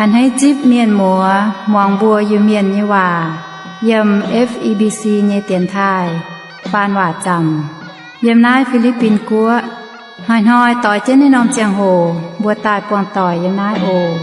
A'hneiv zipv mienh muoz muangx mbuo Iu-Mienh nyei waac yiem F E B C nyei dienx taaih faan waac zaamc yiem naaiv Fi^li^bin Guoqv. Hnoi-hnoi doix jienv naaiv norm ziangh hoc mbuo daaih buangh doic yiem naaiv oc.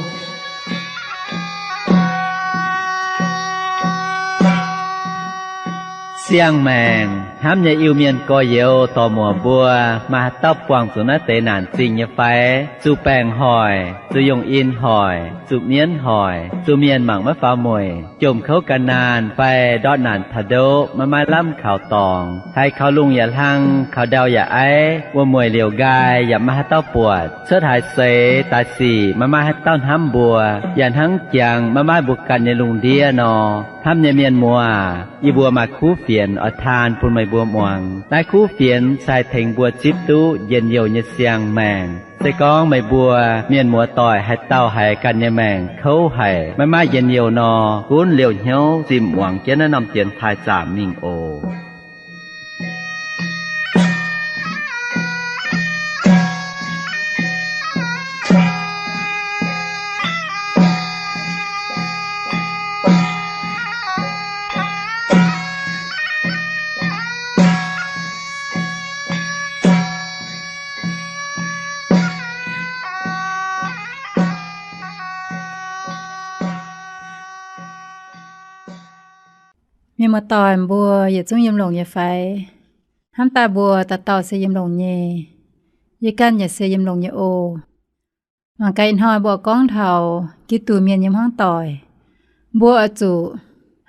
Siang-maengc hnamv nyei Iu-Mienh gorx-youz dorc-muoc mbuo, maaih haaix dauh buangh zuqc naaiv deix naanc zingh nyei fai? Zuqc baengc hoic, zuqc yungh in hoic, zuqc mienv hoic, zuqc mienh mangc maiv faaux mueic, jomc kouv gan naanh fai ndortv naanc taux ndoqv maiv maaih lamh kaux dorngx, haiz kaux lungh yaac hlang, kaux ndau yaac aiv, wuom-mueic liouc nqaai yaac maiv maaih haaix dauh buatc, cuotv haaix seix daaih sic maiv maaih haaix dauh hnamv mbuo, yaac hnangv jangx maiv maaih mbuo ganh nyei lungh ndiev nor. Hnamv nyei mienh muoz, yie mbuo maaih kuv fienx oix taan bun meih mbuo muangx. Naaiv kuv fienx se haih tengx mbuo zipv duqv njien-youh nyei siang-maengc. Se gorngv meih mbuo mienh muoz doic haaix dauh haiz ganh nyei maengc kouv haic, maiv maaih njien-youh nor, gunv liouh hnyouv zinh muangx jienv naaiv norm dienx taaih zaamc mingh oc. Mienh muoz-doic mbuo yietc zungv yiem longx nyei fai? Hnamv daaih mbuo dauh dauh se yiem longx nyei. Yie ganh yaac se yiem longx nyei oc. Mangc gaax ih hnoi mbuo gorngv taux Giduc mienh nyei hmuangv doic, mbuo oix zuqc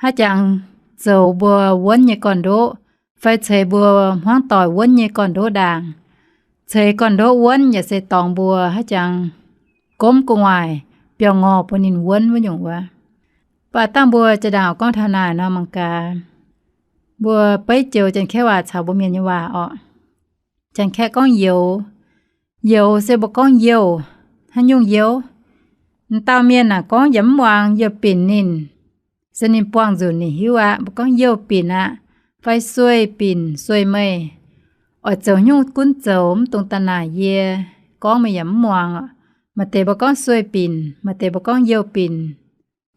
haaix jangx zoux mbuo wuonv nyei gorn-ndoqv, fai ceix mbuo hmuangv doic wuonv nyei gorn-ndoqv ndaangc. Ceix gorn-ndoqv wuonv yaac se dorngx mbuo haaix jangx gomv gu'nguaaic biaux ngorh bun ninh wuonv wuov nyungc wuov. Mv baac dangh mbuo jaa-ndaangc gorngv taux naaic nor, mangc gaax, mbuo beiv joux Janx-Kaeqv waac caux mbuo Mienh nyei waac orqc. Janx-Kaeqv gorngv youx. Youx se mbuo gorngv youh. Haaix nyungc youx? M'dauh mienh naaic gorngv yaac mv muangx, youh binc ninh, se ninh buangh nzunc ninh hiuv aqv. Mbuo gorngv youh binc aqv, fai sueih binc, sueih meih. Oix zoux nyungc gunv zoux, mv dungx daaih naaic yie, gorngv meih yaac mv muangx. Maaih deix mbuo gorngv sueih binc, maaih deix mbuo gorngv youh binc,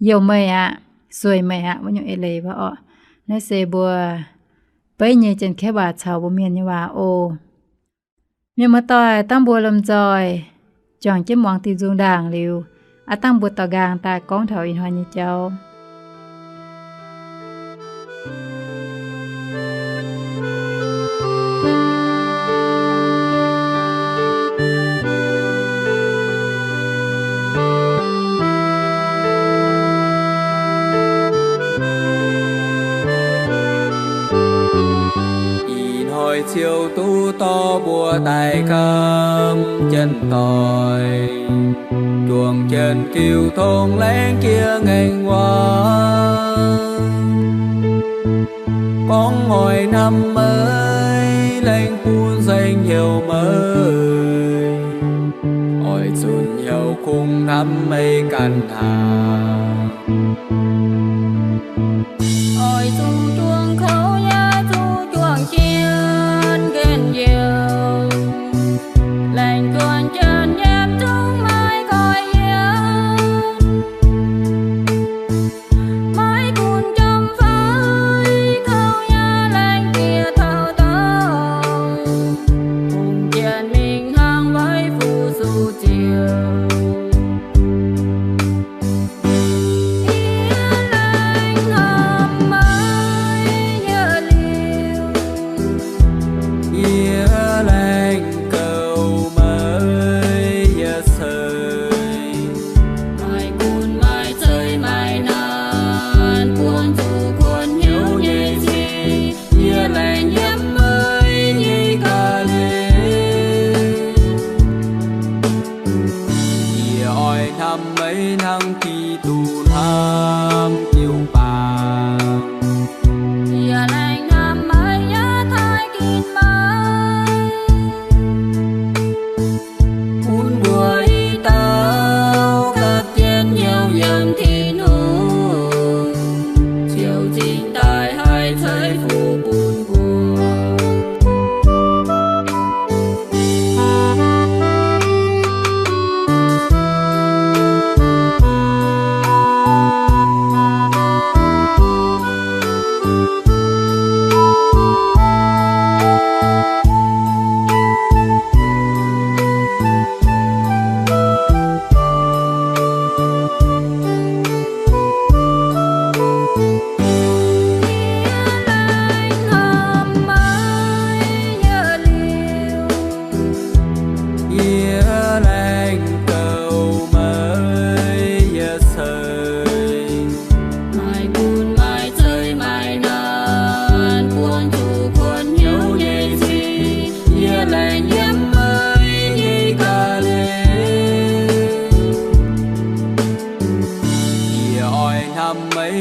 youh meih aqv, sueih meih aqv, wuov nyungc eix leiz wuov orqc. Naaiv se mbuo beiv nyei Janx-Kaeqv waac caux mbuo Mienh nyei waac oc. Mienh muoz-doic, dangh mbuo lomh nzoih juangc jienv muangx diuh nzung ndaangc liuz, aav dangh mbuo dorh nqaang daaih gorngv taux ih hnoi nyei jauv. Ih hnoi ziouc duqv dorh mbuo daaih kamv jienv doic, juangc jienv jiu tong laengz jiex ngaengc waac. Gorngv oix hnamv meih, laengz bun nzengc heuc meih, oix zunc heuc kungx hnamv meih ganh hnangv. Oix zuqc juangc kouv yaac zuqc juangc jienv njien-youh, laengz juangc jienv yiem zungv maiv goiv yiem. Maiv gunv jomc fai kouv yaac laengz bieqc taux dorngx, hungh jien mingh hnangv weic fuqv suqc ziouc.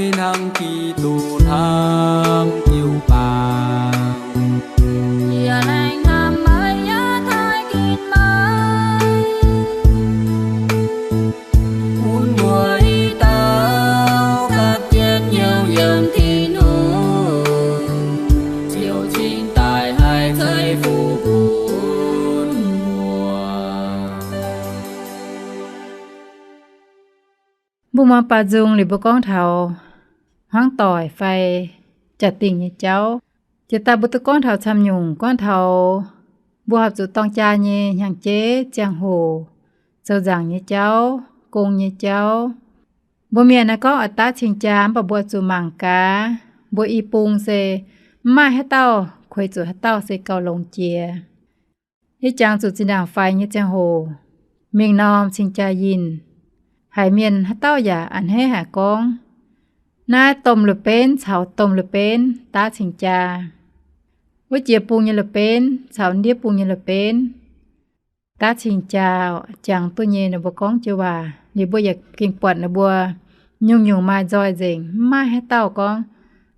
hnangv Giduc hnamv jiu-baang. Yie laengz hnamv meih yaac taaih ginv meih. Bun mbuo i dauh gapv jienv hnyouv yiem Tin-Hungh, ziouc cingx daaih haih ceix fuqv bun mbuo. Mbuo muangx baaux nzung liuz mbuo gorngv taux hmuangv doic fai jaa-dingh nyei jauv. Jiex daaih mbuo duqv gorngv taux camv nyungc, gorngv taux mbuo horpc zuqc dorng jaa nyei hnyangx-jeiv, ziangh hoc, zoux nzaangc nyei jauv, gong nyei jauv. Mbuo mienh naaiv gorngv oix daav cing-jaa, mv baac mbuo zuqc mangc gaax, mbuo i bung se mv maaih haaix dauh kueix zuqc haaix dauh se gauh longx jiex. Yie jangx zuqc zinh ndaangc faix nyei ziangh hoc, mingh norm cing-jaa yinh, haiz mienh haaix dauh yaac a'hneiv haic gorngv, naaiv domh la'benv caux domh la'benv daav cing-jaa. Wuov jiex bung nyei la'benv caux ndiev bung nyei la'benv daav cing-jaa. Jangx duqv nyei ninh mbuo gorngv joux waac, liuz mbuo yaac gengh buatc ninh mbuo nyungc-nyungc maaih nzoih nzengc, mv maaih haaix dauh gorngv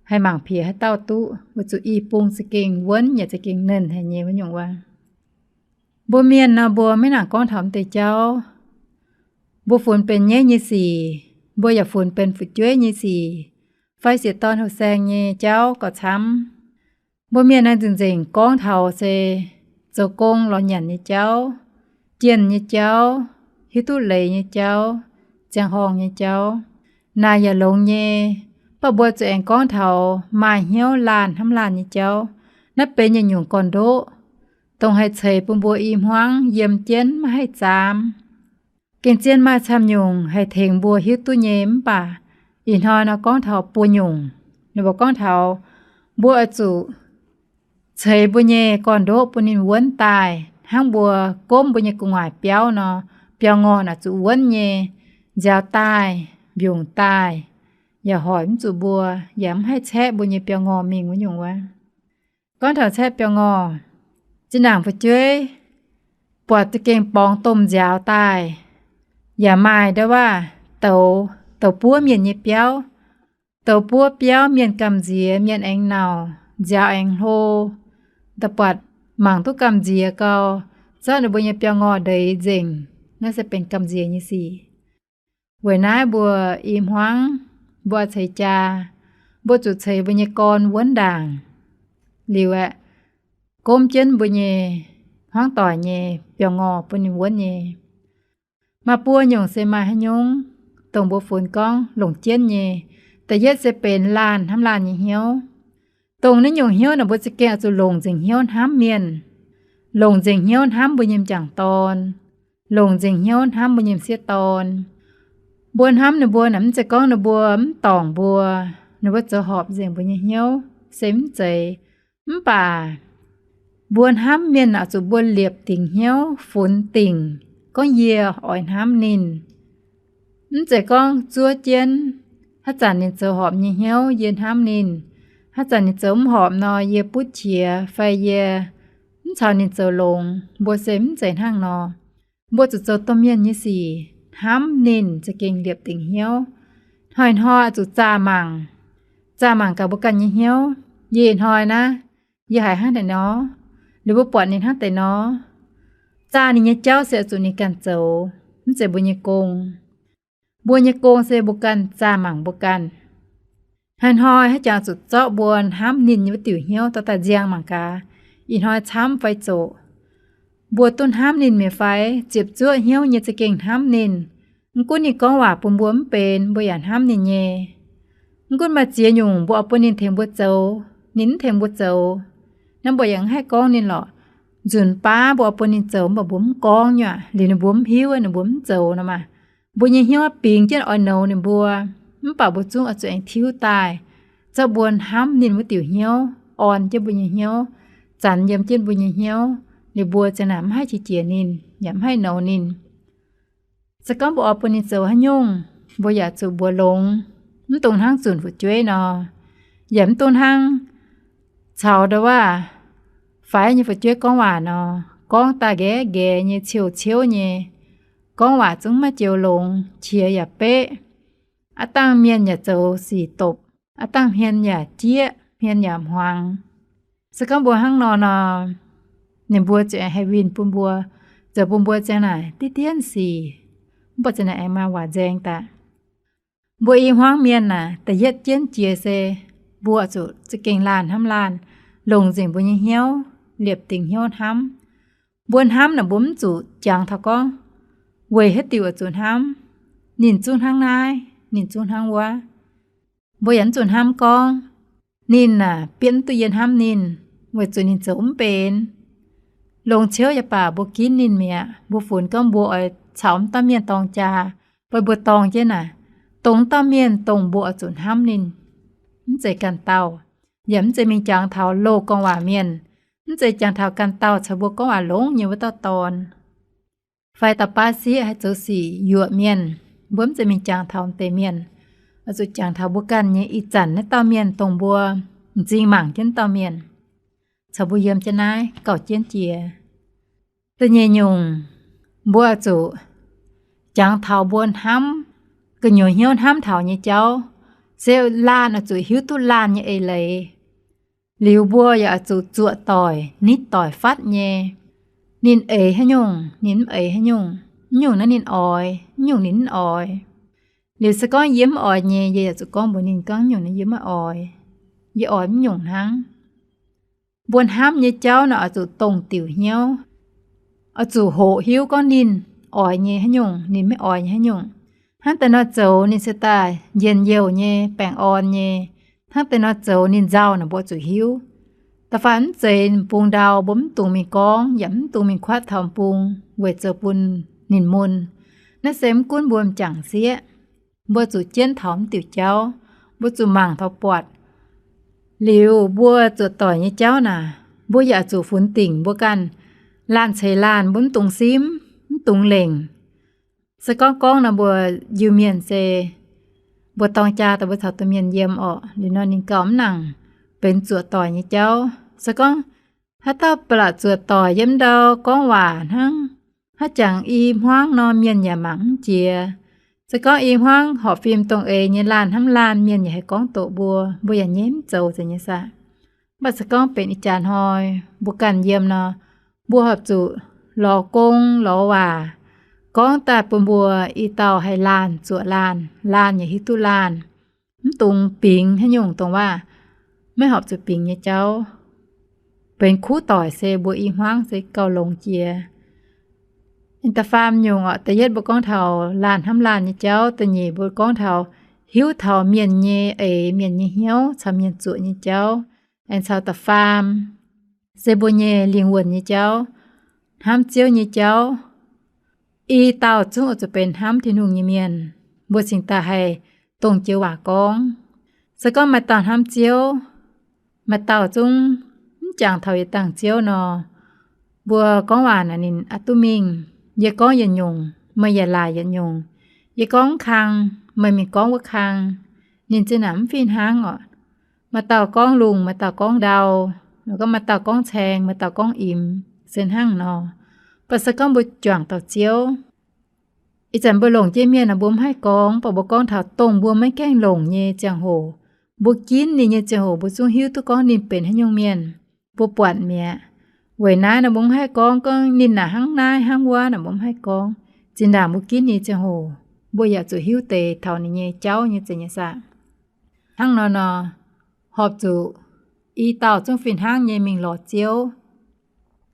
haih mangc piex haaix dauh duqv, weic zuqc i bung za'gengh wuonv yaac za'gengh nernh haic nyei wuov nyungc wuov. Mbuo mienh nor, mbuo maiv nangc gorngv taux m'deix jauv. Mbuo funx benx nyeiv nyei sic, mbuo yaac funx benx fu'jueiv nyei sic, fai sieqv dorn houh saeng nyei jauv gauh camv. Mbuo mienh naaiv nzengc-nzengc gorngv taux se zoux gong lorz nyanc nyei jauv, jienh nyei jauv, hiuv duqv leiz nyei jauv, ziangh horngh nyei jauv. Naaic yaac longx nyei, mv baac mbuo zuqc aengx gorngv taux maaih hnyouv laanh hnamv laanh nyei jauv. Naaiv benx yietc nyungc gorn-ndoqv, dongh haih ceix bun mbuo i hmuangv yiem jienv maiv haih zaamx. Gengh zien maaih camv nyungc haih tengx mbuo hiuv duqv nyei, mv baac ih hnoi nor gorngv taux buo nyungc. Ninh mbuo gorngv taux mbuo oix zuqc ceix mbuo nyei gorn-ndoqv bun ninh wuonv daaih, hnangv mbuo gomv mbuo nyei gu'nguaaic biauv nor, biauv-ngorh naaic zuqc wuonv nyei, nziaaux daaih, mbiungc daaih, yaac hoic mv zuqc mbuo, yaac mv haih caeqv mbuo nyei biauv-ngorh mingh wuov nyungc wuov. Gorngv taux caeqv biauv-ngorh, zinh ndaangc fu'jueiv buatc za'gengh borngz domh nziaaux daaih, yaac maaih ndau waac douz, douz buov mienh nyei biauv, douz buov biauv mienh gamh nziex, mienh aengx nauc, nziaaux aengx hlo, da'buatc mangc duqv gamh nziex gau, zorqv ninh mbuo nyei biauv-ngorh ndeic nzengc. Naaiv se benx gamh nziex nyei sic. Weic naaiv mbuo i hmuangv, mbuo ceix jaa, mbuo zuqc ceix mbuo nyei gorn wuonv ndaangc. Liuz aeqv, gomv jienv mbuo nyei hmuangv doic nyei biauv-ngorh bun ninh wuonv nyei. Maaih buo nyungc se maaih haaix nyungc, dongh mbuo funx gorngv longc jienv nyei. Da'yietv se benx laanh hnamv laanh nyei hnyouv. Dongh naaiv nyungc hnyouv naaic mbuo za'gengh oix zuqc longc nzengc hnyouv hnamv mienh, longc nzengc hnyouv hnamv mbuo nyei m'jangc dorn, longc nzengc hnyouv hnamv mbuo nyei m'sieqv dorn. Mbuo hnamv ninh mbuo naaic mv zeiz gorngv ninh mbuo mv dorngc mbuo, ninh mbuo zoux horpc nzengc mbuo nyei hnyouv, se mv zeiz. Mv baac mbuo hnamv mienh naaic zuqc mbuo liepc dingc hnyouv, funx dingc, gorngv yie oix hnamv ninh. Mv zeiz gorngv zuov jienv, haaix zanc ninh zoux horpc nyei hnyouv yie hnamv ninh, haaix zanc ninh zoux mv horpc nor yie butv qiex fai yie mv caux ninh zoux longx, mbuo se mv zeiz hnangv nor. Mbuo zuqc zoux domh mienh nyei sic, hnamv ninh za'gengh liepc dingc hnyouv. Hnoi-hnoi zuqc zaah mangc, zaah mangc gaax mbuo ganh nyei hnyouv. Yie ih hnoi naaiv, yie haiz hnangv naaic nor, liuz mbuo buatc ninh hnangv deix nor, zaah ninh nyei jauv se oix zuqc ninh ganh zoux, mv zeiz mbuo nyei gong. Mbuo nyei gong se mbuo ganh zaah mangc mbuo ganh. Hnoi-hnoi haaix jangx zuqc zorqv mbuo hnamv ninh nyei wuov diuc hnyouv dorh daaih nziang mangc gaax, ih hnoi camv fai zoqc. Mbuo duqv hnamv ninh mi'aqv fai? Ziepc zuoqv hnyouv nyei za'gengh hnamv ninh. Mv gunv ninh gorngv waac bun mbuo mv benx, mbuo yaac hnamv ninh nyei. Mv gunv maaih ziex nyungc mbuo oix bun ninh tengx mbuo zoux, ninh mv tengx mbuo zoux, naaiv mbuo yaac mv haih gorngv ninh lorqc. Nzunc baav mbuo oix bun ninh zoux, mv baac mbuo mv gorngv nyei aqv, liuz ninh mbuo mv hiuv, ninh mbuo mv zoux nor maah. Mbuo nyei hnyouv bingx jienv oix nouz ninh mbuo, mv baac mbuo zungv oix zuqc aengx tiuv daaih, zorqv mbuo hnamv ninh wuov diuc hnyouv orn jienv mbuo nyei hnyouv, zanx yiem jienv mbuo nyei hnyouv, liuz mbuo ziang naaic mv haih qiex jiez ninh, yaac mv haih nouz ninh. Se gorngv mbuo oix bun ninh zoux haaix nyungc, mbuo yaac zuqc mbuox longx, mv dungx hnangv zunc fu'jueiv nor, yaac mv dungx hnangv caux ndau waac faix nyei fu'jueiv gorngv waac nor, gorngv daaih nqaeqv nqaeqv nyei, ciouv ciouv nyei, gorngv waac zungv maiv joux longx, qiex yaac beqv. Aav dangh mienh yaac zoux sic dopc, aav dangh hmien yaac jieqv, hmien yaac hmuangx. Se gorngv mbuo hnangv nor nor, ninh mbuo ziouc aengx haih winh bun mbuo, zoux bun mbuo ziang naaic diqv dienv sic, mv baac ziang naaic aengx maaih waac nzaeng daaih. Mbuo i hmuangv mienh naaic, da'yietv jienv jiex se mbuo zuqc za'gengh laanh hnamv laanh, longc nzengc mbuo nyei hnyouv, liepc dingc hnyouv hnamv. Mbuo hnamv naaic mbuo mv zuqc jangx taux gorngv weic haaix diuc oix zuqc hnamv, ninh zungv hnangv naaiv, ninh zungv hnangv wuov. Mbuo yaac mv zuqc hnamv gorngv ninh aah, bietv mv duqv yie hnamv ninh, weic zuqc ninh zoux mv benx. Longc ciouv yaac baac mbuo ginv ninh mi'aqv. Mbuo funx gorngv mbuo oix caux mv dauh mienh dorng jaa, mbuo dorng jienv naaic, dongh mv dauh mienh dongh mbuo oix zuqc hnamv ninh, mv zeiz ganh dauh, yaac mv zeiz mingh jangx taux loz-gorngv waac mienh, mv zeiz jangx taux ganh dauh caux mbuo gorngv waac longx nyei wuov dauh dorn. Fai dauh baav sieqv haih zoux sic yuoqc mienh, mbuo mv zeiz mingh jangx taux deix mienh, oix zuqc jangx taux mbuo ganh nyei ih zanc naaiv dauh mienh dongh mbuo m'zing mangc jienv dauh mienh, caux mbuo yiem jienv naaiv gauh jienv jiex. Da'nyeic nyungc, mbuo oix zuqc jangx taux mbuo hnamv, gu'nyuoz hnyouv hnamv taux nyei jauv, se laanh oix zuqc hiuv duqv laanh nyei eix leiz. Liuz mbuo yaac oix zuqc zuoqc doic nitv doic fatv nyei. Ninh eix haaix nyungc, ninh mv eix haaix nyungc, mv nyungc naaiv ninh oix, mv nyungc ninh mv oix. Liuz se gorngv yie mv oix nyei, yie yaac zuqc gorngv mbuox ninh gorngv, mv nyungc naaiv yie mv oix, yie oix mv nyungc hnangv. Mbuo hnamv nyei jauv naaic oix zuqc dongh diuc hnyouv, oix zuqc hoqc hiuv gorngv ninh oix nyei haaix nyungc, ninh maiv oix nyei haaix nyungc. Hnangv deix nor zoux ninh se daaih njien-youh nyei, baengh orn nyei. Hnangv deix nor zoux ninh nzauh naaic mbuo zuqc hiuv. Da'faanh mv zeiz m'bung ndau mbuo mv dungx mingh gorngv yaac mv dungx mingh kuatv taux m'bung weic zoux bun ninh mun. Naaiv se mv gunv mbuo m'jangc sieqv, mbuo zuqc jienv taux mv diuc jauv, mbuo zuqc mangc taux buatc. Liuz mbuo zuoqc doic nyei jauv naaic, mbuo yaac zuqc funx dingc mbuo ganh. Laanh ceix laanh mbuo mv dungx simv, mv dungx lengc. Se gorngv gorngv nor mbuo Iu-Mienh se mbuo dorng jaa daaih mbuo caux domh mienh yiem orqc, liuz nor ninh gauh mv nangc benx zuoqc doic nyei jauv. Se gorngv haaix dauh ba'laqc zuoqc doic yiem ndau gorngv waac hnangv, haaix jangx i hmuangv nor mienh yaac mangc mv jiex. Se gorngv i hmuangv horpc fim dongh eix nyei laanh hnamv laanh, mienh yaac haih gorngv doqc mbuo, mbuo yaac nyei mv zoux nzengc nyei saah. Mv baac se gorngv benx ih jaax hnoi mbuo ganh yiem nor, mbuo horpc zuqc lorz gong lorz waac gorngv daaih bun mbuo i dauh haih laanh zuoqc laanh, laanh yaac hiuv duqv laanh. Mv dungx bingx haaix nyungc dongh waac maiv horpc zuqc bingx nyei jauv. Benx kuv doic se mbuo i hmuangv se gauh longx jiex. Da'faam nyungc orqc, da'yietv mbuo gorngv taux laanh hnamv laanh nyei jauv, da'nyeic mbuo gorngv taux hiuv taux mienh nyei eix, mienh nyei hnyouv caux mienh zuoqc nyei jauv. Aengx caux da'faam se mbuo nyei lingh wuonh nyei jauv, hnamv Ziouv nyei jauv. I dauh zungv oix zuqc benx hnamv Tin-Hungh nyei mienh, mbuo cingx daaih haih dongh joux waac gorngv. Se gorngv maaih dauh hnamv Ziouv, maaih dauh zungv mv jangx taux yietc dangh Ziouv nor, mbuo gorngv waac naaic ninh aqc duqv mingh. Yie gorngv yietc nyungc, meih yaac laaic yietc nyungc. Yie gorngv kang, meih mingh gorngv wuov kang. Ninh zinh naaic mv fih hnangv orqc. Maaih dauh gorngv lungh, maaih dauh gorngv ndau, gorngv maaih dauh gorngv caeng, maaih dauh gorngv imx, se hnangv nor. Mv baac se gorngv mbuo juangc dauh Ziouv, ih zanc mbuo longc jienv mienh nor mbuo mv haih gorngv, mv baac mbuo gorngv taux dongh mbuo maiv gaengh longc nyei ziangh hoc, mbuo ginv ninh nyei ziangh hoc, mbuo zungv hiuv duqv gorngv ninh benx haaix nyungc mienh, mbuo buatc mi'aqv. Weic naaiv nor mbuo mv haih gorngv, gorngv ninh naaic hnangv naaiv hnangv wuov naaic mbuo mv haih gorngv. Zinh ndaangc mbuo ginv ninh ziangh hoc, mbuo yaac zuqc hiuv deix taux ninh nyei jauv nyei zeiz nyei saah. Hnangv nor nor, horpc zuqc i dauh zungv fih hnangv nyei mingh lorz Ziouv,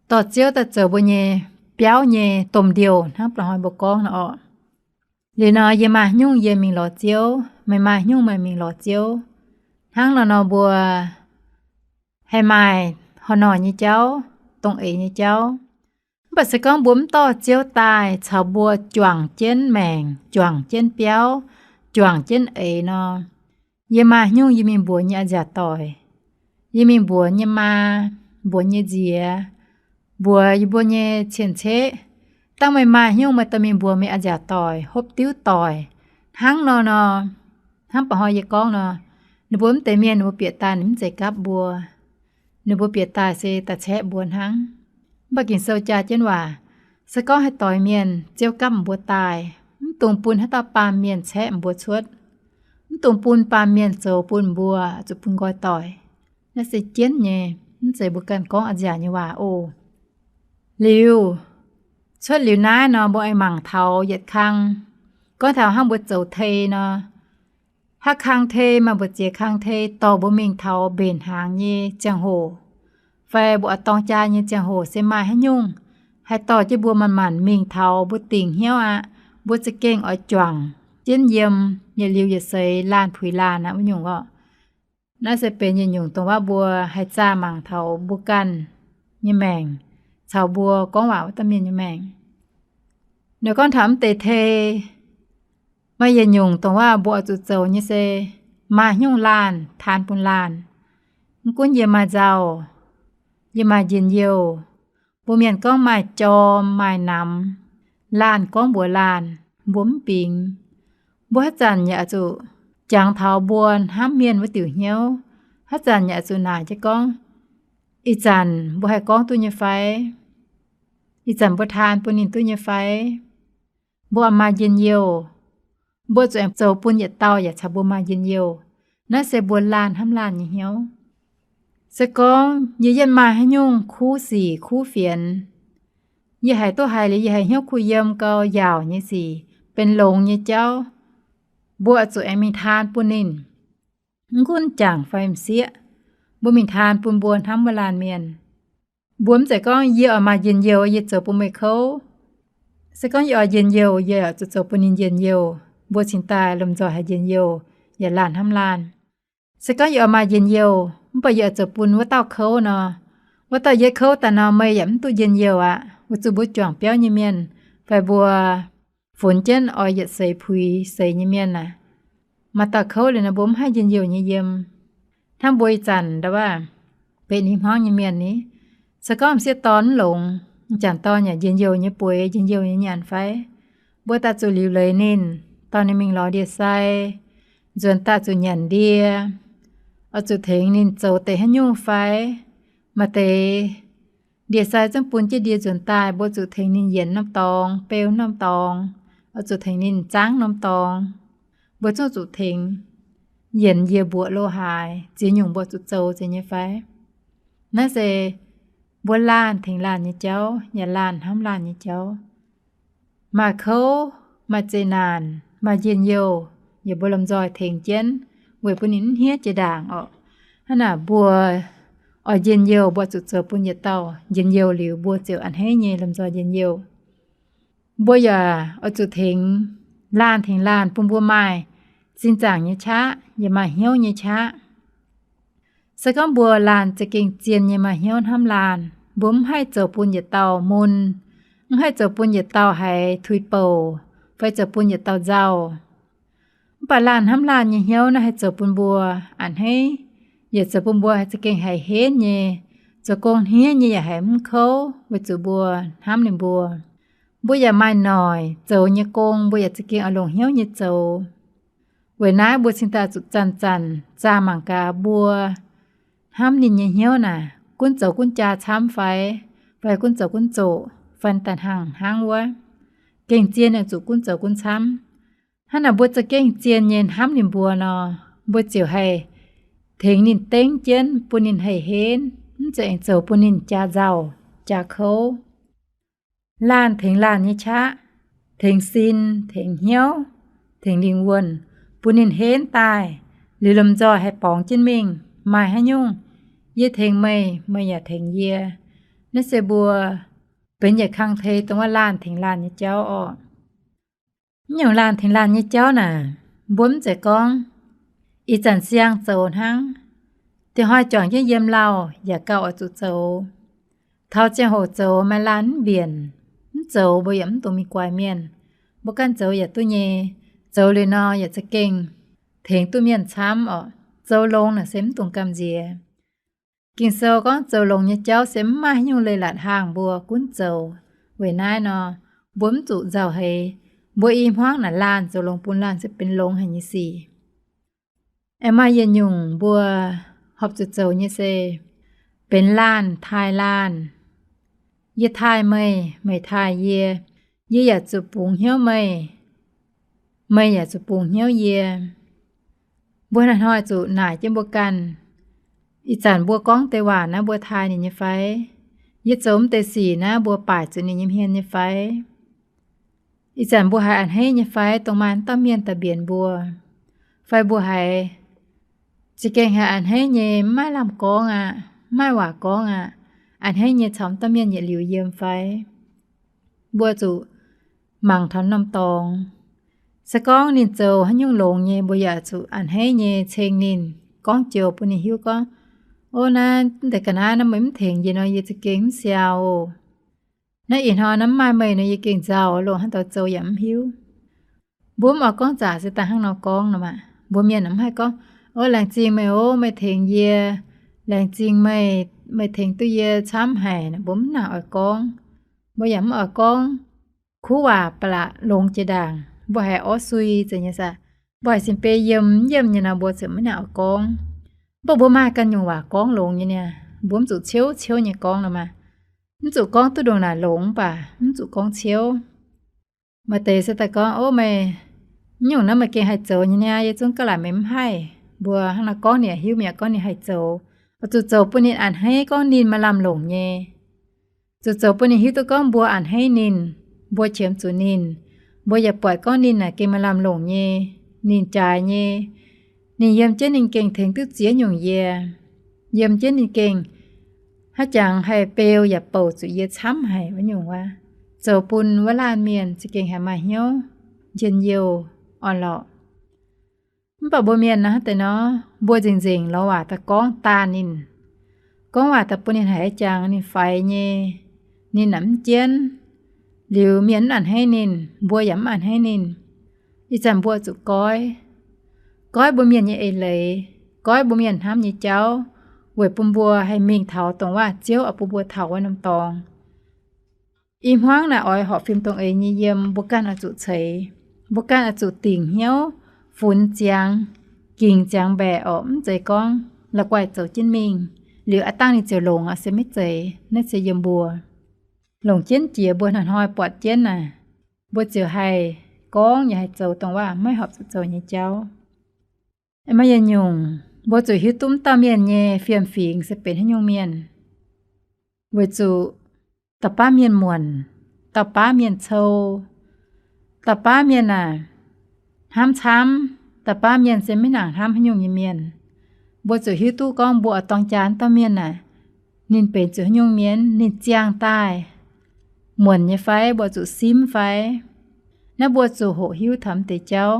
dorh Ziouv daaih zoux mbuo nyei biauv nyei domh ndiouh hnangv ba'hnoi mbuo gorngv nor orqc. Liuz nor yie maaih nyungc yie mingh lorz Ziouv, meih maaih nyungc meih mingh lorz Ziouv. Hnangv nor nor mbuo haih maaih horh noic nyei jauv, dongh eix nyei jauv. Mv baac se gorngv mbuo mv dorh Ziouv daaih caux mbuo juangc jienv maengc, juangc jienv biauv, juangc jienv eix nor, yie maaih nyungc yie mingh mbuox nyei a'nziaauc doic, yie mingh mbuox nyei maa, mbuox nyei nziex, mbuox yie mbuo nyei cien-ceqv. Dangh meih maaih nyungc meih dorh mingh mbuox meih a'nziaauc doic, hopv diuv doic. Hnangv nor nor, hnangv ba'hnoi yie gorngv nor, ninh mbuo mv deix mienh ninh mbuo bieqc daaih ninh mv zeiz gapv mbuo. Ninh mbuo bieqc daaih se daaih caeqv mbuo hnangv. Mv baac Ging-Sou jaa jienv waac, se gorngv haih doix mienh, Ziouv gapv mbuo daaih, mv dungx bun haaix dauh baamh mienh caeqv mbuo cuotv. Mv dungx bun baamh mienh zoux bun mbuo, zuqc bun nqoi doic. Naaiv se jienv nyei, mv zeiz mbuo ganh gorngv a'nziaauc nyei waac oc. Liuz, cuotv liuz naaiv nor, mbuo aengx mangc taux yietc kang. Gorngv taux hnangv mbuo zoux tei nor, haav kang tei maaih mbu'ziex kang tei dorh mbuo mingh taux mbenc hnaangx nyei ziangh hoc, fai mbuo oix dorng jaa nyei ziangh hoc se maaih haaix nyungc haih dorh jienv mbuo manc-manc mingh taux mbuo dingc hnyouv aqv. Mbuo za'gengh oix juangc jienv yiem, yietc liuz yietc seix laanh puix laanh aqv wuov nyungc orqc. Naaiv se benx yietc nyungc dongh waac mbuo haih zaah mangc taux mbuo ganh nyei maengc caux mbuo gorngv waac wuov dauh mienh nyei maengc. Ninh gorngv taux mv deix tei, maaih yietc nyungc dongh waac mbuo oix zuqc zoux nyei se maaih haaix nyungc laanh taan bun laanh. Mv gunv yie maaih nzauh, yie maaih njien-youh, mbuo mienh gorngv maaih jorm maaih namx, laanh gorngv mbuox laanh, mbuo mv bingx. Mbuo haaix zanc yaac zuqc jangx taux mbuo hnamv mienh wuov diuc hnyouv. Haaix zanc yaac zuqc naaic jienv gorngv, ih zanc mbuo haih gorngv duqv nyei fai? Ih zanc mbuo taan bun ninh duqv nyei fai? Mbuo maaih njien-youh, mbuo zuqc aengx zoux bun yietc dauh yaac caux mbuo maaih njien-youh. Naaiv se mbuo laanh hnamv laanh nyei hnyouv. Se gorngv yie yienh maaih haaix nyungc kuv sic kuv fienx, yie haiz duqv haiz liuz yie haiz hnyouv kuh yiem gau yaauc nyei sic, benx longx nyei jauv, mbuo oix zuqc aengx mingh taan bun ninh. Mv gunv jangc fai m'sieqv, mbuo mingh taan bun mbuo hnamv wuov laanh mienh. Mbuo mv zeiz gorngv yie oix maaih njien-youh yie zoux bun meih kouv. Se gorngv yie oix njien-youh yie zuqc zoux bun ninh njien-youh, mbuo cingx daaih lomh nzoih haiz njien-youh, yaac laanh hnamv laanh. Se gorngv yie oix maaih njien-youh mv baac yie oix zoux bun wuov dauh kouv nor, wuov dauh yie kouv daaih nor meih yaac mv duqv njien-youh aqv. Weic zuqc mbuo juangc biauv nyei mienh fai mbuo funx jienv oix yietc seix puix seix nyei mienh aac, maaih dauh kouv liuz nor mbuo mv haih njien-youh nyei yiem. Hnangv mbuo ih zanc ndau wuov benx i hmuangv nyei mienh ni, se gorngv m'sieqv dorn mv longx, m'jangc dorn yaac njien-youh nyei bueix, njien-youh nyei nyanc fai? Mbuo daaih zuqc liuc leiz ninh, dorh ninh mingh lorz ndie-sai, nzuonx daaih zuqc nyanc ndie, oix zuqc tengx ninh zoux deix haaix nyungc fai? Maaih deix ndie-sai zungv bun jienv ndie nzuonx daaih, mbuo zuqc tengx ninh yienc norm dorngx, beu norm dorngx, oix zuqc tengx ninh zaangv norm dorngx. Mbuo zungv zuqc tengx yienc njiec mbuoqc lo haaix, ziex nyungc mbuo zuqc zoux zeiz nyei fai? Naaiv se mbuo laanh tengx laanh nyei jauv, yaac laanh hnamv laanh nyei jauv. Maaih kouv, maaih zeqc naanc, maaih njien-youh, yaac mbuo lomh nzoih tengx jienv, weic bun ninh mv hniev jiex ndaangc orqc. Hnangv naaic mbuo oix njien-youh, mbuo zuqc zoux bun yietc dauh njien-youh liuz, mbuo ziouc a'hneiv nyei lomh nzoih njien-youh. Mbuo yaac oix zuqc tengx laanh tengx laanh bun mbuo maaih zinh zaangc nyei qaqv, yaac maaih hnyouv nyei qaqv. Se gorngv mbuo laanh za'gengh zien nyei maaih hnyouv hnamv laanh, mbuo mv haih zoux bun yietc dauh mun, mv haih zoux bun yietc dauh haiz tuix bouc, fai zoux bun yietc dauh nzauh. Mv baac laanh hnamv laanh nyei hnyouv naaiv haih zoux bun mbuo a'hneiv, yaac zoux bun mbuo za'gengh haiz henv nyei, zoux gong hniev nyei yaac haiz mv kouv, weic zuqc mbuo hnamv ninh mbuo. Mbuo yaac maaih noic zoux nyei gong, mbuo yaac za'gengh oix longc hnyouv nyei zoux. Weic naaiv mbuo cingx daaih zuqc zanc-zanc zaah mangc gaax mbuo hnamv ninh nyei hnyouv naaic, gunv zoux gunv jaa camv fai, fai gunv zoux gunv zoqc, fai daaih hnangv hnangv wuov. Gengh zien ninh zuqc gunv zoux gunv camv. Hnangv naaic mbuo za'gengh zien nyei hnamv ninh mbuo nor, mbuo ziouc haih tengx ninh dengv jienv bun ninh haih henv, mv zeiz aengx zoux bun ninh jaa nzauh, jaa kouv. Laanh tengx laanh nyei qaqv, tengx sin, tengx hnyouv, tengx lingh wuonh, bun ninh henv daaih, liuz lomh nzoih haih borngz jienv mingh. Maaih haaix nyungc yie tengx meih, meih yaac tengx yie. Naaiv se mbuo benx yietc kang tei dongh wuov laanh tengx laanh nyei jauv orqc. Mv nyungc laanh tengx laanh nyei jauv naaic, mbuo mv zeiz gorngv ih zanc siang zoux hnangv, diex hnoi juangc jienv yiem lauh yaac gauh oix zuqc zoux. Taux ziangh hoc zoux maaih laanh mv mbienc, mv zoux mbuo yaac mv dungx mingh guaix mienh. Mbuo ganh zoux yaac duqv nyei. Zoux liuz nor yaac za'gengh tengx duqv mienh camv orqc. Zoux longx naaic se mv dungx gamh nziex. Ging-Sou gorngv zoux longx nyei jauv se mv maaih haaix nyungc leiz-latc hnaangx mbuo gunv zoux. Weic naaiv nor, mbuo mv zuqc nzauh heix. Mbuo i hmuangv naaic laanh zoux longx bun laanh se benx longx haic nyei sic. Aengx maaih yietc nyungc mbuo horpc zuqc zoux nyei se benx laanh taaih laanh. Yie taaih meih, meih taaih yie. Yie yaac zuqc bungx hnyouv meih, meih yaac zuqc bungx hnyouv yie. Mbuo hnoi-hnoi zuqc naaic jienv mbuo ganh, ih zanc mbuo gorngv deix waac naaiv mbuo taaih ninh nyei fai? Yie zoux mv deix sic naaiv mbuo baaic zuqc ninh nyei hmien nyei fai? Ih zanc mbuo haiz a'hneiv nyei fai dongh maaih dauh mienh daaih mbienx mbuo? Fai mbuo haiz za'gengh haiz a'hneiv nyei, mv maaih lamh gorngv aqv, mv maaih waac gorngv aqv, a'hneiv nyei caux dauh mienh yietc liuz yiem fai? Mbuo zuqc mangc taux norm dorngx. Se gorngv ninh zoux haaix nyungc longx nyei, mbuo yaac zuqc a'hneiv nyei ceng ninh, gorngv joux bun ninh hiuv gorngv, Ov, naaiv deix ga'naaiv naaiv meih mv tengx yie nor, yie za'gengh mv siau. Naaiv ih hnoi naaiv mv maaih meih nor, yie gengh nzauh loh, hnangv dorh zoux yaac mv hiuv. Mbuo mv oix gorngv zaqc se daaih hnangv nor gorngv nor maah. Mbuo mienh mv haih gorngv, Ov, laengz zingh meih ov, meih tengx yie. Laengz zingh meih, meih tengx duqv yie camv haic. Mbuo mv nangc oix gorngv. Mbuo yaac mv oix gorngv kuv waac ba'laqc longx jiex ndaangc. Mbuo haiz orv sui zeiz nyei saah? Mbuo haiz sin beiv yiem, yiem nyei nor mbuo ziouc mv nangc oix gorngv. Mv baac mbuo maaih ganh nyungc waac gorngv longx nyei niaa. Mbuo mv zuqc ciouv ciouv nyei gorngv nor maah. Mv zuqc gorngv duqv ndongc naaic longx mv baac mv zuqc gorngv ciouv. Maaih deix se daaih gorngv, Ov, meih, nyungc naaiv meih gengh haih zoux nyei niaa, yie zungv gauh laaic meih mv haih. Mbuo hnangv nor gorngv ninh yaac hiuv, mienh gorngv ninh haih zoux. Oix zuqc zoux bun ninh a'hneiv gorngv ninh maaih lamh longc nyei. Zuqc zoux bun ninh hiuv duqv gorngv mbuo a'hneiv ninh, mbuo qiemx zuqc ninh, mbuo yaac buatc gorngv ninh naaic gengh maaih lamh longc nyei, ninh jaaix nyei, ninh yiem jienv ninh gengh tengx duqv ziex nyungc yie, yiem jienv ninh gengh haaix jangx haih beu yaac bouc zuqc yie camv haic wuov nyungc wuov. Zoux bun wuov laanh mienh za'gengh haih maaih hnyouv njien-youh orn-lorqc. Mv baac mbuo mienh naaiv deix nor, mbuo nzengc-nzengc lorz waac daaih gorngv daanh ninh, gorngv waac daaih bun ninh haiz jangx ninh faix nyei, ninh naaic mv jienv, liuz mienh mv a'hneiv ninh, mbuo yaac mv a'hneiv ninh. Ih zanc mbuo zuqc goiv, goiv mbuo mienh nyei eix leiz, goiv mbuo mienh hnamv nyei jauv, weic bun mbuo haih mingh taux dongh waac Ziouv oix bun mbuo taux wuov norm dorngx. I hmuangv naaic oix horpc fim dongh eix nyei yiem, mbuo ganh oix zuqc ceix, mbuo ganh oix zuqc dingc hnyouv, funx ziangx, gingx ziangx mbaeqc orqc. Mv zeiz gorngv la'guaih zoux jienv mingh, liuz aav dangh ninh ziouc longx aqv, se maiv zeiz. Naaiv se yiem mbuo longc jienv jiex mbuo hnoi-hnoi buatc jienv naaic, mbuo ziouc haih gorngv yaac haih zoux dongh waac maiv horpc zuqc zoux nyei jauv. Aeqv, maaih yietc nyungc mbuo zuqc hiuv duqv mv dauh mienh nyei fiem-fingx se benx haaix nyungc mienh. Weic zuqc dauh baav mienh muonc, dauh baav mienh cou, dauh baav mienh aah, hnamv camv, dauh baav mienh se maiv nangc hnamv haaix nyungc nyei mienh. Mbuo zuqc hiuv duqv gorngv mbuo oix dorng jaa dauh mienh aah, ninh benx zuqc haaix nyungc mienh, ninh ziangh daaih muonc nyei fai, mbuo zuqc simv fai. Naaiv mbuo zuqc hoqc hiuv taux mv deix jauv,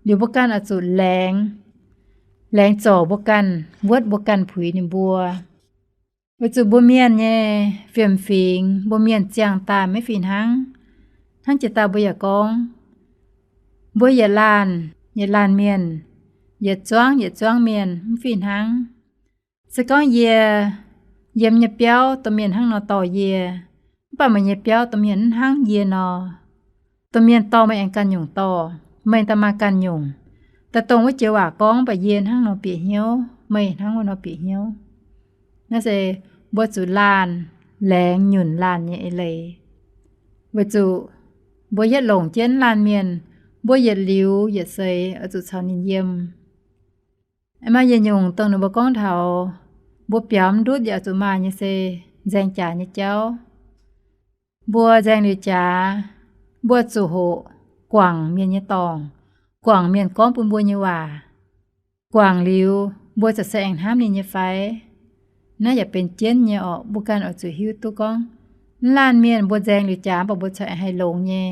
liuz mbuo ganh oix zuqc laengz, laengz zorc mbuo ganh, wuotv mbuo ganh puix ninh mbuo. Weic zuqc mbuo mienh nyei fiem-fingx, mbuo mienh ziangh daaih maiv fih hnangv. Hnangv jiex daaih mbuo yaac gorngv, mbuo yietc laanh, yietc laanh mienh, yietc zuangv, yietc zuangv mienh mv fih hnangv. Se gorngv yie yiem nyei biauv domh mienh hnangv nor dorh yie, mv baac meih nyei biauv domh mienh mv hnangv yie nor, domh mienh dorh meih aengx ganh nyungc dorh, meih daaih maaih ganh nyungc, daaih dongh wuov joux waac gorngv, mv baac yie hnangv nor bieqc hnyouv, meih hnangv wuov nor bieqc hnyouv. Naaiv se mbuo zuqc laanh laengz nyunc laanh nyei eix leiz. Weic zuqc mbuo yietv longc jienv laanh mienh, mbuo yietc liuz yietc seix oix zuqc caux ninh yiem. Maaih yietc nyungc dongh ninh mbuo gorngv taux mbuo biaux mv ndutv yaac zuqc maaih nyei se nzaeng jaax nyei jauv. Mbuo nzaeng liuz jaax, mbuo zuqc hoqc guangc mienh nyei dorngc, guangc mienh gorngv bun mbuo nyei waac. Guangc liuz, mbuo ziouc se aengx hnamv ninh nyei fai? Naaiv yaac benx jienv nyei orqc. Mbuo ganh oix zuqc hiuv duqv gorngv, mv laanh mienh mbuo nzaeng liuz jaax mv baac mbuo corc aengx haih longx nyei.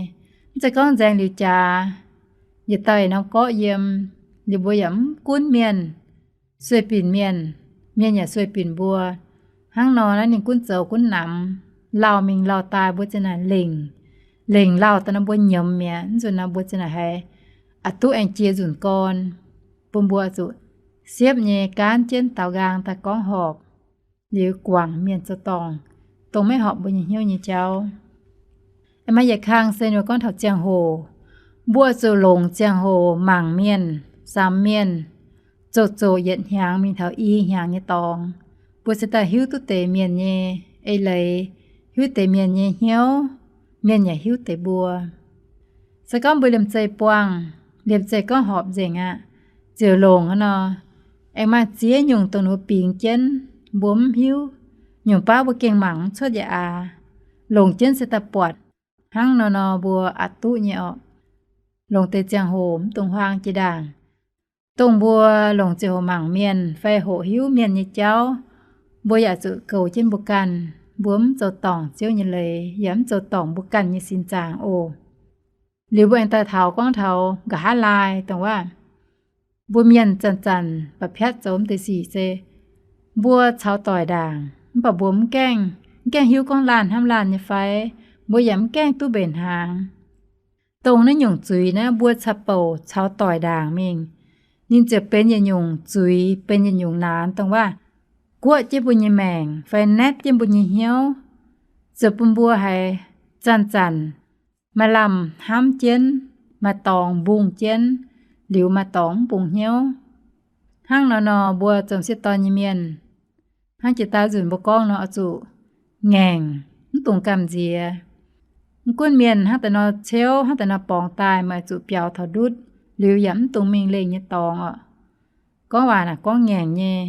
Mv zeiz gorngv nzaeng liuz jaax, yietc dauh norm gorqv yiem, liuz mbuo yaac mv gunv mienh, sueih binc mienh, mienh yaac sueih binc mbuo. Hnangv nor naaiv ninh gunv zoux gunv namx, lauh mingh lauh daaih mbuo ziouc naaic lengc, lengc lauh daaih nor mbuo nyiemz mi'aqv. Mv nzunc nor mbuo ziouc naaic haiz aqc duqv aengx jiex nzunc gorn, bun mbuo zuqc siepv nyei gaanv jienv daaux nqaang daaih gorngv horpc, liuz guangc mienh zoux dorngc, dongh maiv horpc mbuo nyei hnyouv nyei jauv. Aeqv, maaih yietc kang se ninh mbuo gorngv taux ziangh hoc. Mbuo zuqc longc ziangh hoc mangc mienh, samx mienh, zoqc zoqc yietc hnyangx mingh taux i hnyangx nyei dorngx, mbuo se daaih hiuv duqv deix mienh nyei eix leiz, hiuv deix mienh nyei hnyouv, mienh yaac hiuv deix mbuo. Se gorngv mbuo liemh zeih buangh, liemh zeih gorngv horpc nzengc aqv, ziouc longc nor. Aengx maaih ziex nyungc dongh nor bingx jienv, mbuo mv hiuv. Nyungc baav mbuo gengh mangc mv cuotv yaac aax. Longc jienv se daaih buatc hnangv nor nor mbuo aqc duqv nyei orqc. Longc deix ziangh hoc mv dungx huaang jiex ndaangc. Dongh mbuo longc ziangh hoc mangc mienh fai hoqc hiuv mienh nyei jauv, mbuo yaac zuqc goux jienv mbuo ganh. Mbuo mv zoux dorngc Ziouv nyei leiz, yaac mv zoux dorngc mbuo ganh nyei sin zaangc oc. Liuz mbuo aengx daaih taux gorngv taux nqa'haav laai dongh waac, mbuo mienh zanc-zanc ba'piatv zoux mv deix sic se mbuo caux doic ndaangc, mv baac mbuo mv gaengh, mv gaengh hiuv gorngv laanh hnamv laanh nyei fai, mbuo yaac mv gaengh duqv mbenc hnaangx. Dongh naaiv nyungc zuiz naaiv mbuo caqv-bouc caux doic ndaangc mingh, ninh ziouc benx yietc nyungc zuiz, benx yietc nyungc naanx dongh waac guoqv jienv mbuo nyei maengc fai naetv jienv mbuo nyei hnyouv, ziouc bun mbuo haiz zanc-zanc maaih lamh hnamv jienv, maaih dorngx mbungh jienv, liuz maaih dorngx mv bungx hnyouv. Hnangv nor nor mbuo zoux m'sieqv dorn nyei mienh, hnangv jiex daaih nzunc mbuo gorngv nor, oix zuqc ngaengc, mv dungx gamh nziex. Mv gunv mienh hnangv daaih nor ceuv, hnangv daaih nor borngz daaih, meih zuqc biaux taux ndutv, liuz yaac mv dungx mingh lengh nyei dorngx orqc. Gorngv waac naaic gorngv ngaengc nyei,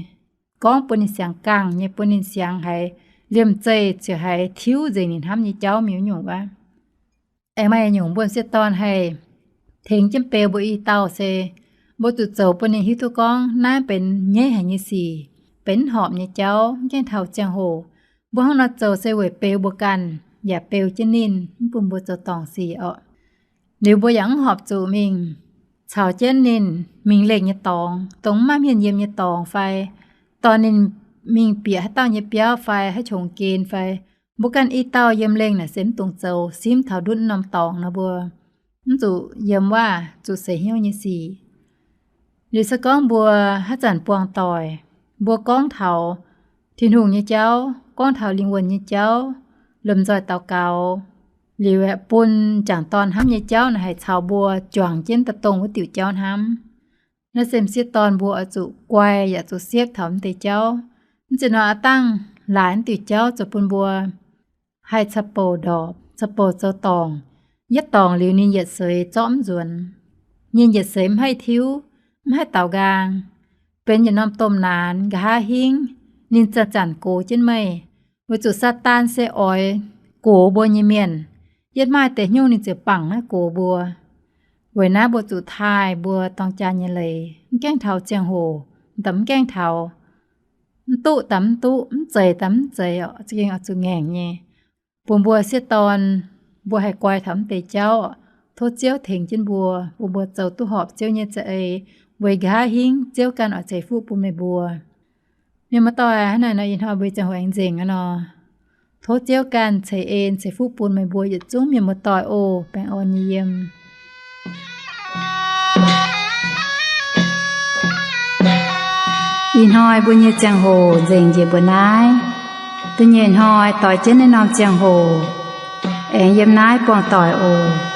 gorngv bun ninh siangx gangh nyei, bun ninh siangx haiz liemh zeih ziouc haiz tiuv nzengc ninh hnamv nyei jauv miuc nyungc wuov. Aengx maaih nyungc mbuo m'sieqv dorn haih tengx jienv beu mbuo i dauh se, mbuo zuqc zoux bun ninh hiuv duqv gorngv naaiv benx nyaiv haic nyei sic, benx mv horpc nyei jauv, mv gaengh taux ziangh hoc. Mbuo hnangv nor zoux se weic beu mbuo ganh, yaac beu jienv ninh, mv bun mbuo zoux dorngc sic orqc. Liuz mbuo yaac mv horpc zuqc mingh caux jienv ninh mingh lengh nyei dorngx, dongh mv maaih hmien yiem nyei dorngx fai dorh ninh mingh bieqc haaix dauh nyei biauv fai haaix qongx gen fai, mbuo ganh i dauh yiem lengh naaic se mv dungx zoux simv taux ndutv norm dorngx nor mbuo mv zuqc yiem waac, zuqc seix hnyouv nyei sic. Liuz se gorngv mbuo haaix zanc buangh doic, mbuo gorngv taux Tin-Hungh nyei jauv, gorngv taux lingh wuonh nyei jauv, lomh nzoih daux gaux, liuz aeqv, bun m'jangc dorn hnamv nyei jauv naaic haih caux mbuo juangc jienv daaih dongh wuov diuc jauv hnamv. Naaiv se m'sieqv dorn mbuo oix zuqc guai yaac zuqc siepv taux mv deix jauv. Mv zeiz nor aav dangh laaix mv diuc jauv zoux bun mbuo haih caqv-bouc ndorpc, caqv-bouc zoux dorngc. Yietv dorngc liuz ninh yietc seix zorqv mv nzuonx. Ninh yietc seix mv haih tiuv, mv haih daaux nqaang, benx yietc norm domh naanx nqa'haav hingv, ninh zanc-zanc gox jienv meih. Weic zuqc Saadaan se oix gox mbuo nyei mienh. Yietv maaih deix hnyouv ninh ziouc bangc naaiv gox mbuo. Weic naaiv mbuo zuqc taaih mbuo dorng jaa nyei leiz, mv gaengh taux ziangh hoc, da'mv gaengh taux, mv duqv da'mv duqv, mv zeiz da'mv zeiz, za'gengh oix zuqc ngaengc nyei. Bun mbuo sieqv dorn, mbuo haih guai taux mv deix jauv. Tov Ziouv tengx jienv mbuo, bun mbuo zoux duqv horpc Ziouv nyei za'eix, weic nqa'haav hingv Ziouv ganh oix ceix fuqv bun meih mbuo. Mienh muoz-doic, hnangv naaic nor ih hnoi mbuo ziangh hoc aengx nzengc aqv nor. Tov Ziouv ganh ceix en ceix fuqv bun meih mbuo yietc zungv mienh muoz-doic oc. Baengh orn nyei yiem. Ih hnoi mbuo nyei ziangh hoc nzengc njiec mbuo naaiv. Da'nyeic hnoi doix jienv naaiv norm ziangh hoc aengx yiem naaiv buangh doic oc.